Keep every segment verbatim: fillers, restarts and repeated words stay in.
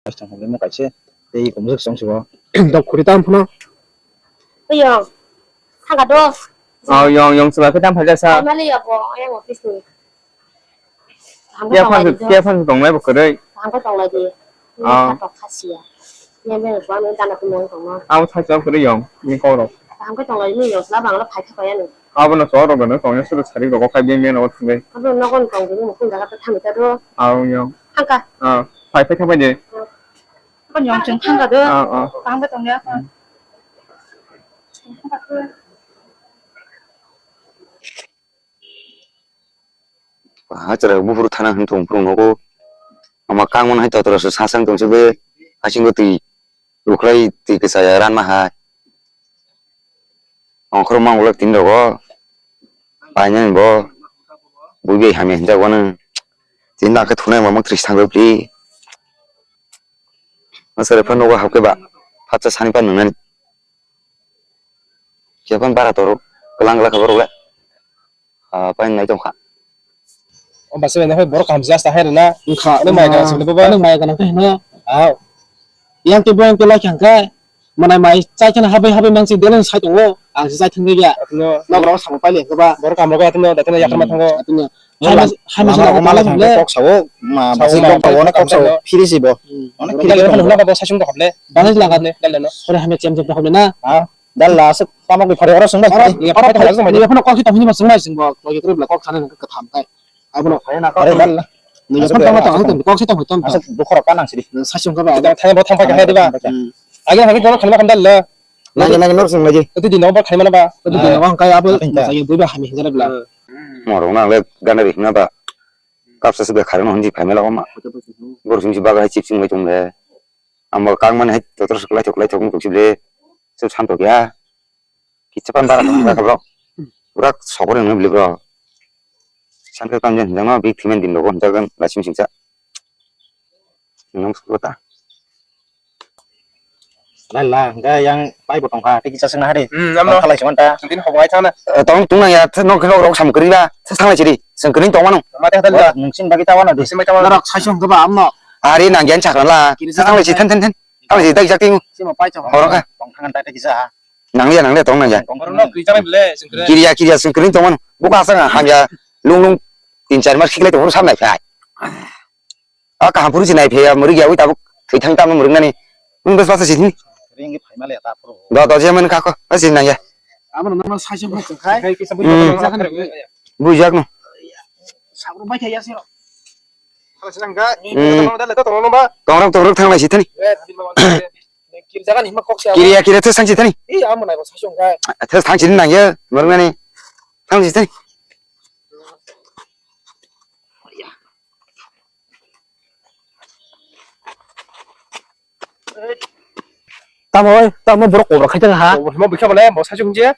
Tong hwnwi mo kaisa tei komjak chong sibo. Dok khuri tam phano. Yong. Thangka do. Oh, yong, yong, chwla khe tam phaikha sa. Ai mali ya bo, yang office ni. Kya phan, kya phan tong lai bo kwrwi. Thangka tong lai di. Ah. Thangka khasiya. Yang be ko ani dana ko mong tong no. Abo thai chok kwrwi yong, ni kok rok. Thangka tong lai ni yong, sla bangla phai kha ya ni. Abo no chok rok no tong ya, suru sari rok khai beng beng no thangwi. Abo no kon tong ni mukun jaga ta thangwi ta do. Abo yong. Thangka. Ah, phai phai thangbai de. Kon yong chwng thangka do. Ah, ah. Thangka tong ya kon. Hachwra buphuru thana hwn thung phuru nogo. Ama kangmani hai totoraswk sasang tongse be hasingo twi rukhlai twi kwchaya ranma hai. Ongkhorok mang ulak tini rogo painani bo bui bai hamya hinjak wano. Tini nakhe thunai mamang tris thang rwpli. Aswrwpha nogo hapkhe ba phatsa sani pa nungnani. Khe phano bara toro kwlang kwlang khe borok le. Ah, painani nai tongkha. O basa bai nokhe borok kaham se asta hai rwna. Wngkha, ano mai kana sini baba. Ano mai kana khe hino. Aw. Yang te bo yang te lai khang khe. Manai mai chai khana habai habai mang si delen sai tongo. Ang se chai thang ya. Atino. Nok rok samo pai le khe ba. Borok kaham rok atino datino yakar ma thango. Atino. Hai mas, hai mas lama lama kok sao, ma basi kok sao, na kok sao, phiri si bo. Onek phiri kok hwnna ba bo sasung kok hable. Bangla laga ne, dal no. Sore hame chem chem kok hable na. Ha, dal la se tamo ki phari oro sung ba. Oro, oro phari oro sung ba. Ni phano kok si tong hini ma sung ba sung bo, kok kri bla kok thani ka tham kai. Abo no. Are dal la. Ni phano tong tong kok si tong tong. Asa bukhoro ka nang siri. Sasung ka ba. Thang bo thang pa ka hai diba. Agi hagi kono khalma kam dal la. Nagi nagi nor sung lagi. Itu di no ba khalma ba. Itu di no ba kai abo. Sai bui ba hami hinjara bla. Morok nang le gana ri hwnna ba. Kapsa se bai kharang no hwnji phaimela oma. Borok sing si baga hai chip sing bai tong le. Amo kang mani hai totor se kwlai thok kwlai thok wng tong si ble. Se sam tok ya. Kicha pan bara thok ka bro. Pura sokor wng ble bro. San ka kam jen jang no big thimen din logo jagan la sim sing cha. Nang sukota. Lai la, hingke yang pai bo tongkha, tei kisa swngna hari. Hmm, amno. Tong khalai se manta. Chwng tini hobong ai thana. Eh, tong tung nang ya, tha nok nok rok sam kwrwi ba, tha thanglai chiri. Chwng kwrwi tong mano. Ma teh dal la. Nwng sing bagi ta wana de. Sing bai ta wana. Norok sai song khe ba amno. Ari nang yan chakra la. Kiri tha thanglai chi, than than than. Thanglai chi, dai jak ting. Sima pai chong. Horok kha. Tong thangan tai tei kisa. Nang ya, nang le tong nang ya. Tong tong. Kiri ya, kiri ya, chwng kwrwi tong mano. Buka asang ham ya, lung lung, tin char mas khiklai tong sam nai phai. A kaham phuru si nai phe ya, mwrwk ya, ui tabuk thwi thang tamo mwrwk nani. Nwng bes basa sini. Ring phaima le ta phuru. Do, do, je man ka ko, a sini nang ya. Amo no no sai se phai khai. Khai kisa bui. Hmm. Bui jak no. Sabru bai khai ya siro. Khala sinang ga. Hmm. Tong dal le to tong no ba. Tong rok, tong rok thang lai si thani. Kiri jaga ni ma kok sia. Kiri ya, kiri thang si thani. I amo nai ko sai song khai. Thang si nang ya, mwrwk nani. Thang si thani. Tamo oi, tamo borok kobra khai tong ha. Kobra hima bwkha bole, bo sachung je.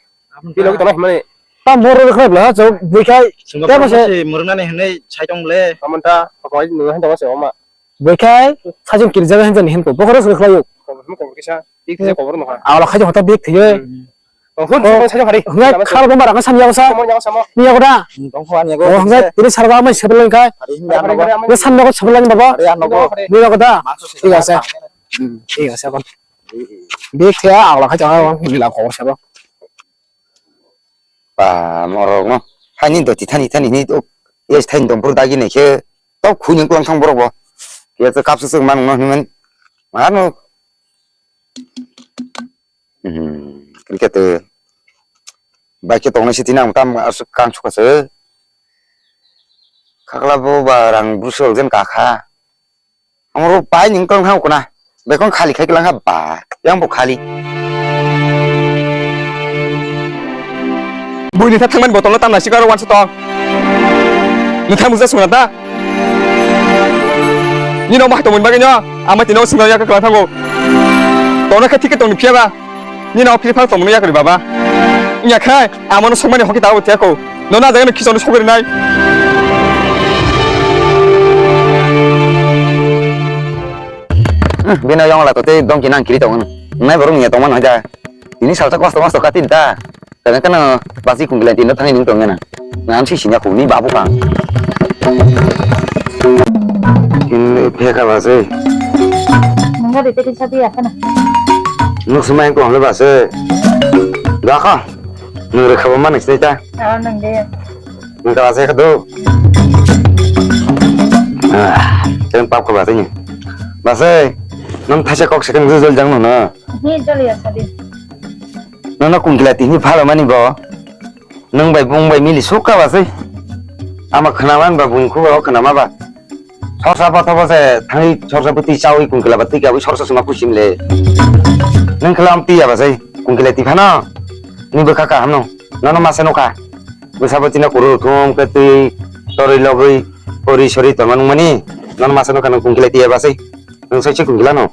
Bilo ki tong himani. Tamo borok khai bla, jo bwkhai. Tamo se murunani hinai sai tong le. Amanta, koi nung han tong se oma. Bwkhai, sachung kirja han jan hin ko. Bokoro se khlai. Kobra hima kobra kisa. Big thiye kobor nokha. Awla khajo hota big thiye. Hwnkhai khal bomba rang samya sa. Samya ko da. Hwnkhai, oh, hwnkhai tini sarwa mai sebeleng kai. Ni samya ko sebeleng baba. Ni ko da. Thik ase. Thik ase kon. Big thiya awla khajo ha lila kobor sabo. Ba morok no. Hani doti thani thani ni to. Yes thani dom pur dagi ne khe. To khuni klang thang borok bo. Ye to kapsa suk man no hwnwi. Mano. Hmm, cricket, eh, bai khe tongnai sitini ang tam aswk kang sukha se. Khakla bo ba rang busu jen kakha. Amro pai ning tong thang kuna. Bekon khali khai lang ha ba. Yang bo khali. Buini tha thangmani botol no tamna sikaro wansa tong. Nithang buja sungna ta. Nino bahai tongmani bagwi no, ama tino sungna yakha kwlai thango. Tono khe ticket tongni phiya ba. Nino phiri phang tongmani yakri baba. Nya khai, ama no sungmani hoki ta bo thiya ko. No na jaga no khichon sogri nai. Bino yong la to te dongki nang kiri tong. Nai borong nya tongman hoja. Ini salsa kosto kosto kati da. Kana kana basi kung bilang tinda thani ning tong na. Ngam si sinya kung ni babu kang. Ini pheka basi. Sabi tei sabi ya kana. Nuk sumai ko hamle base. Dakha. Nuk rekha ba manik sita. Ah, nang de. Nuk ta base khadu. Ah, ken pap ko base ni. Base. Nam thasa kok second jol jang no na. Ni jol ya sabi. Nono kungkila tini phalo mani bo. Nwng bai bung bai mili sukha ba se. Ama khwnaman ba bung khuga o khwnama ba. Sorsa botho bo se thangwi sorsa bwtwi chawi kungkila ba twi kabwi sorsa suma kusim le. Nwng khwlam twi ya ba se kungkila twi phano. Ni bwkha kaham no. Nono masa nukha. Bwsa bo china kuru thum khe twi torwi logwi pori sori tongma nungmani. Nono masa nukha nwng kungkila twi ya ba se. Nwng sai se kungkila no?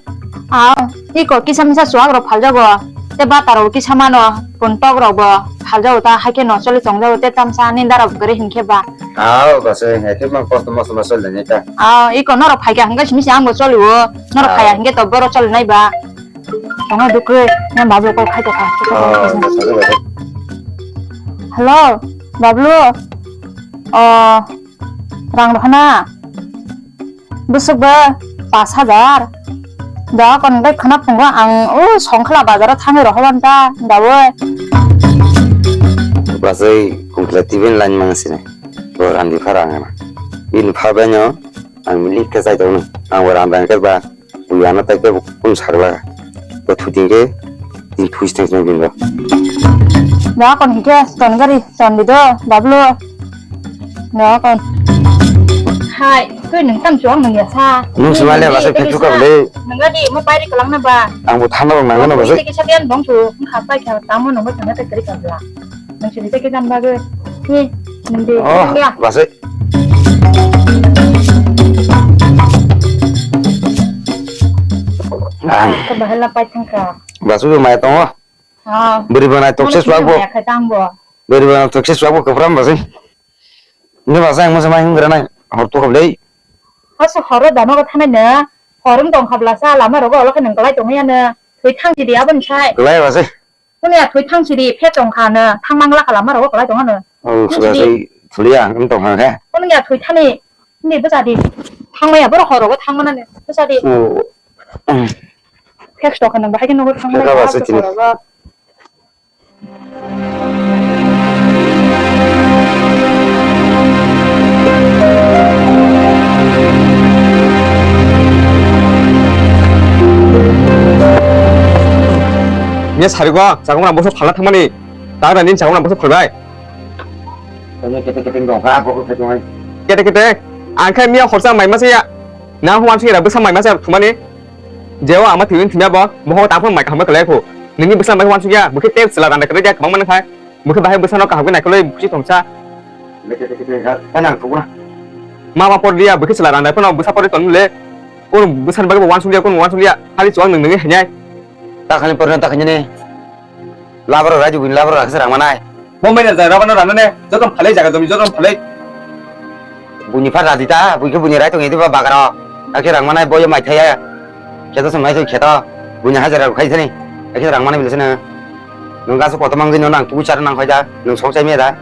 Aw, iko kisa misa chuak rok phaljago. Te bata rok kisa mano, pun tok rok bo phaljago ta, haikhe no choli tongjago, te tamsa ani dara bo kwrwi hinkhe ba. Aw, base, haikhe ma kosto mosto ma choli nai ta. Aw, iko norok phaikha hinkhe simi se ang bo choli o, norok Aw. Phaiya hinkhe to borok choli nai ba. Tongo dukhe, na babu ko khai to kha. Aw, base, base. Hello, Bablu. O, rang rw na. Bwswk ba pash hajar. Da kon bai khna phungo ang o Songkhla bazaro thangwi rohoban ta dawi. Bwsai kungkla tibin line mang sini. Bo randi phara ang na. Bini pha bai no ang milik khe chai tong. Ang bo randa khe ba. Uyana tai khe kun sagla. Bo thuting khe tin thui steng steng bin ba. Da kon hike ton gari ton di do Bablu. Nokon. Hai, koi nung tam chuang nung ya sa. Nung sima le ba se pek chuka bole. Nung gadi mo pairi kalang na ba. Ang bo thana rong nang na ba se. Tiki sabian bong chu, kha pai kha tamo nung bo thana te kari ka bla. Nung sini te ke jan ba ge. Ni, nung de. Oh, ya. Ba se. Ka bahal na pai thang ka. Ba su mai tong. Ah. Beri bana tok se suak bo. Khai tang bo. Beri bana tok se suak bo kapram ba se. Ni ba sang mo samai hung gra nai. Hor to khablei. Aso horo dano ga thanai na. Horum tong khabla sa lama rogo ola khe nang kalai tong ya na. Thoi thang sidi abon sai. Kalai ba se. Kuni ya thoi thang sidi phe tong kha na. Thang mangla kha lama rogo kalai tong na. Oh, suga sai thulia ang tong kha khe. Kuni ya thoi thani. Ni bwsa di. Thang maya boro horo go thang mana ni. Bwsa di. Oh. Phe tong kha nang ba hai khe nogo thang mana. Khe ka ba se chini. Nya sarigo, chakmara boso phalna thangmani, ta nini chakmara boso phalbai. Kete kete, ang khe miya horsa mai masa ya, nang huan sira bwsa mai masa thumani. Jeo ama thwin thumya bo, boho ta phun mai kaham khlai kho. Nini bwsa mai wansuk ya, bwkhe tep chwla randa kwrwi ya kwbang mani khai. Bwkhe bahai bwsano kaham khe naikolwi busi thongsa. Leke leke leke ha, ha nang thukna. Ma ma por dia, bwkhe chwla randa phano bwsa por ton le. Kun bwsa bagwi bo wansuk ya, kun wansuk ya. Hali chuang nung nung hanyai. Ta khani por ta khani ne. Labra raju bin labra rakhe rang manai. Bo mai na jaga bana rana ne, jotom phalai jaga domi jotom phalai. Buini pha radi ta, buikhe buini rai tong edi ba bagaro. Akhe rang manai boyo mai thaya. Kheto song nai thong kheto. Buini hajar rok khai thani. Akhe rang manai bilasana. Nung gasu koto mangwi no nang tugu char nang khai da. Nung song chai me da.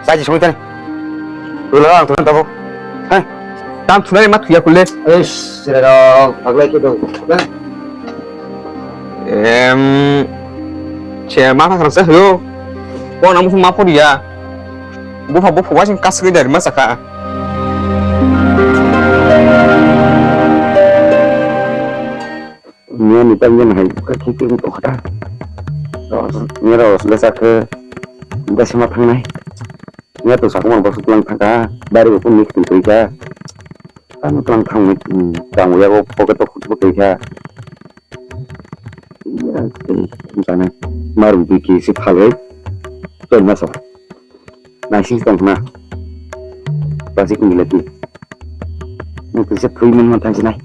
Chai song thani. Ulo ang thon tabo. Ha. Tam thunai ma thuya kulle. Eish, sira rok, paglai khe do. Em, che ma kha kharsa hyo. Ko na musu ma poriya. Bupha bupha wa sing kas gwi dari ma saka. Nia ni tang jan hai ka khiti ko khata. Nia ro sle sa khe da sima thangnai. Nia to sakma bo suklang thaka. Dari ko ni khiti ka. Ano tang thang ni tang ya ko pocket to khut ko ka. Jana marum twi kisi phalwi tei masa naising tong khna. Basi kung gilati. Nang kisa thui man man thang sinai.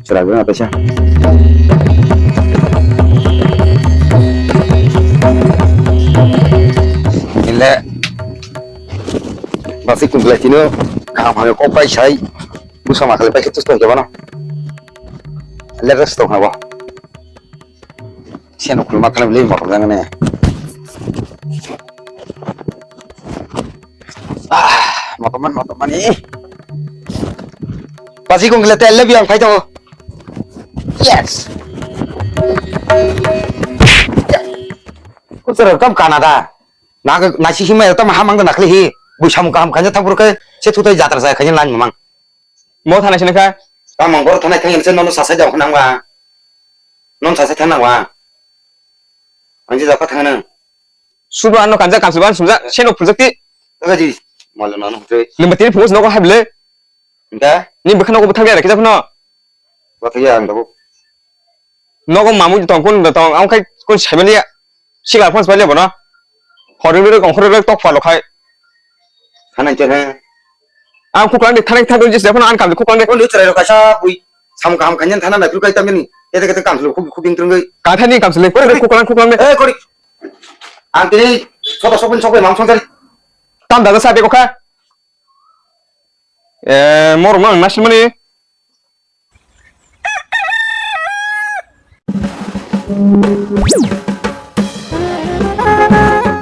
Sera gana pesa. Ile basi kung gilati no kaham hamya kok pai sai. Busa ma khalai pai khe tus tong khe bano. Lepres tong khna bo. Siya no khulma khalam le motor jang ne. Ah, motor man, motor man ni. Basi kung le tel le biang phai to. Yes. Kuchara tam Canada. Na, na si himai tam hamang da nakli hi. Bui samung kaham kanya thang purke se thutai jatra jaya kanya lan mamang. Mo thana sini kha. Tamang bor thana kanya se nono sasai jao nang ba. Non sasai thana wa. Ang je jao kha thang nang. Subra ano kanja kamsi ban sumja seno phunjakti. Aga ji. Mala nono hujai. Limba tini phungus nogo haibile. Nda? Ni bwkha nogo bwthang ya rakhi japhano. Bwthang ya ang dabo. Nogo mamu tong kun tong ang khai kun saimaliya. Sikla phone saimaliya bono. Horing rek ongkhor rek tok phalo khai. Hanang chana. Ang khuklang de thanang thang jis japhano ang kam khuklang de. Kon chrai ro kaisa bui. Sam kaham khanyan thana na phil kai tamini. Kete kete kam khuk khuk ding trungoi. Ka thani kam sile. Khuklang khuklang de. Eh kori. Ang tini soto sokpin sokpin mam songchari. Tam daga sa de kokha. Eh, morok no ang nasimani.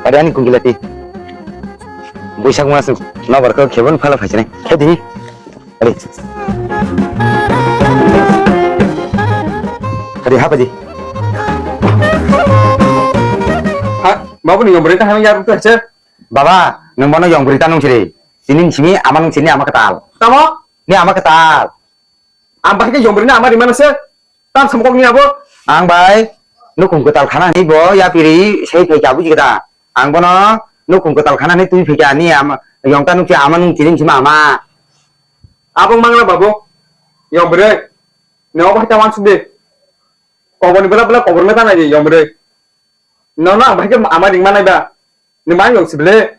Pada ani kungkilati. Buisak mas nobar ko khebon phala phaisane. Khedi. Ari. Ari hapaji. Ha, babu ni yombre ta hamya rutu hache. Baba, nwng bono yong bwrwi ta nung siri. Tini simi ama nung sini ama kwtal. Tamo? Ni ama kwtal. Ang bahai khe yong bwrwi ni ama rimano se. Tam samkok ni abo. Ang bai nukhung kwtal khana ni bo ya piri sei phai kya buji kata. Ang bono nukhung kwtal khana ni twi phai kya ni ama yong ta nung si ama nung sini sima ama. Abong mangla babo. Yong bwrwi. Ni obo hai ta wan suk de. Kobor ni bela bela kobor me ta nai de yong bwrwi. No no ang bahai khe ama ringma nai ba. Ni ma yong sible.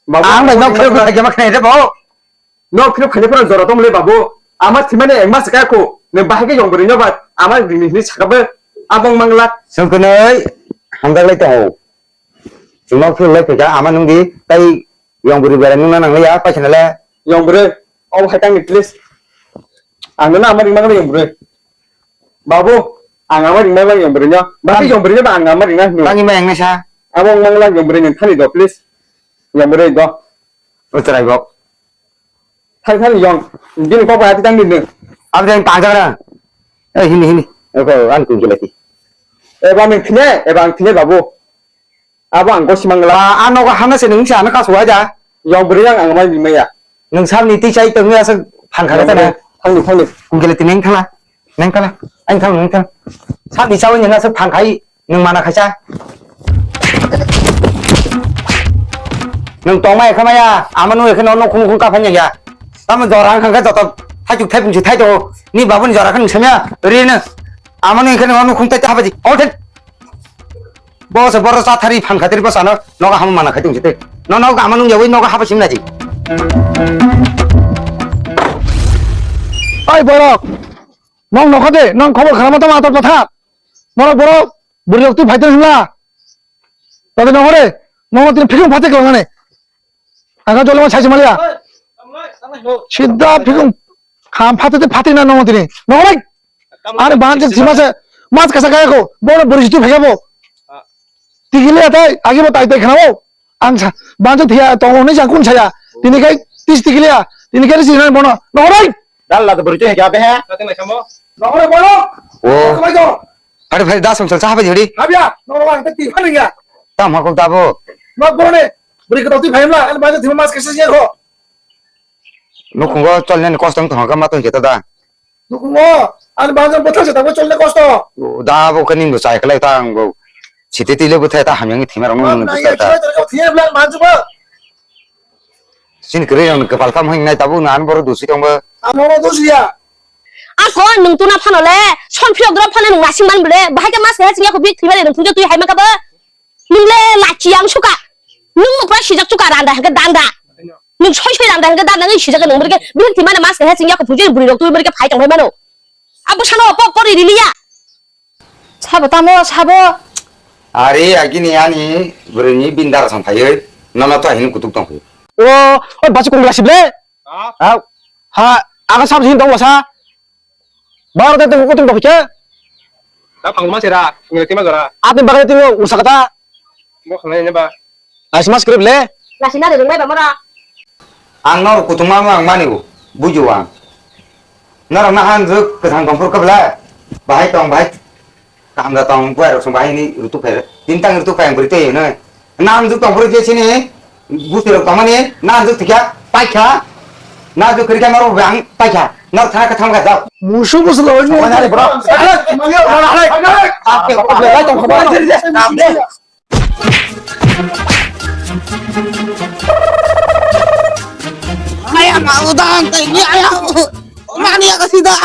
Babu, ang bai nok phirok khaikhe ma khnai re bo. Nok phirok khaikhe phano jora tong le babu. Ama thimani engma se kaya ko. Nang bahai khe yong bwrwi no ba. Ama ringni hini saka be. Abong mangla. Songkwnoi hamjak lai tongo. Chwng nok phirok lai phaikha ama nungdi tai yong bwrwi berai nungna nang ya paisana le. Yong bwrwi. Obo hai tangni please. Ang no ama ringma nang yong bwrwi. Babu, ang ama ringma nang yong bwrwi no. Babu yong bwrwi no ba ang ama ringna hino. Tangni ma engna sa. Abong mangla yong bwrwi nang thani do please. Yong bwrwi do. O chwrai bok. Thang thang yong, bini kok bai ati tang bini. Abdi ang tang jaga na. Eh, hini, hini. Eko, ang kung gila ti. Eba ang thine, eba ang thine babu. Abo ang gosi mangla. Ba, ang nogo hana se nung se ano kasu aja. Yong beri yang ang mai bimaya. Nung sam ni ti chai tong ya se phang kha ta na. Thang ni, thang ni. Kung gila ti neng thala. Neng thala. Ang thang neng thala. Sam ni chawin yang se phang khai. Nwng mana khaisa? Nwng tongmai kha maya, ama nung ekhe no nukhung nukhung kaphai ya. Tamo jora wngkha khe joto thaichuk thaipung se thai tongo. Ni babuni jora khe nwng samya, rino. Ama nung ekhe no nukhung tai habaji. O thai. Bo se boro cha thari phan khatri bo sano, nogo hama mana khai tong se te. No nogo ama nung yawi nogo haba sim naji. Oi borok. Nong nokha de, nong khobor kharama tamo ator patha. Borok borok. Bwrwi rok twi phai tong hwnla. Tade nongore, nongo tini phikung phatik kwlangnani. Ang jolma sai se maliya. Sidda phikung kham phatik te phatik na nongo tini. Nongore. Ani banjak thima se mas kasa kaya ko. Bono bwrwi twi phai bo. Tigili atai agi bo tai tai khna bo. Ang sa banjak thia tongo ni jang kun saya. Tini kai tis tigili a. Tini kai tis na bono. Nongore. Dal la bwrwi twi phai be ha. Nongore bono. O. Khamai do. Phari phari da song song cha habai jodi. Habya, no wang ta ti phari ya. Tam ha kok dabo. No bone, bri ko ti phai mla, an ba ti mas ke se ko. Nukhungo cholne kosto wng tongkha ma tong khe ta da. Nukhungo, an ba jang botha se ta cholne kosto. Da bo kani bo chai khlai ta ang bo. Site tile bo thai ta hamyang thima rong nung ta. Thia bla ma ju ba. Sin kri rong kepal kam hing nai tabu nan boro dusi tong ba. Ano dusi ya. Ako nwng tuna phano le, son phiyok doro phano nwng nasing man bole, bahai khe mas kaisa singya kho bik thwimani nwng thungja twi hai mankha bo. Nwng le lachi ang suka. Nwng bo pura sijak suka randa hwnkhe danda. Nwng soi soi randa hwnkhe danda wngwi sijak nwng bwrwkhe bihik thwimani mas kaisa singya kho phungje bwrwi rok twi bwrwkhe phai tong phai mano. Abo sano pok pori riliya. Sabo tamo sabo. Ari agini ani bwrwini bindara song phaiwi nono to ahini kutuk tong phai. O, o bachu kongla sible. Ha? Ha, ha, aga sab jin tong wasa. Baro te tong kutung tong khe. Ta phang ma sera, ngi tima jora. Atni bagre tingo usa kata. Mo khlai ne ba. Ais mas krip le. Lasi na de rung bai ba mora. Ang nor kutung ma ang mani bu. Buju ang. Norok na han juk kwthang tongphuru kwbla. Bahai tong, bahai kam da tong, buai rok song bahai ni rutuk phai. Tin tang rutuk phai ang bwrwi tei hwnwi. Na han juk tongphuru je sini gusti rok tongmani na han juk thikya paikha. Na juk khirikya norok bang paikha. Norok thana kwthang kha jao. Musu musu lo. Mana ni bro? Ayah mau dah, ini ayah. Mana ya kasih dah?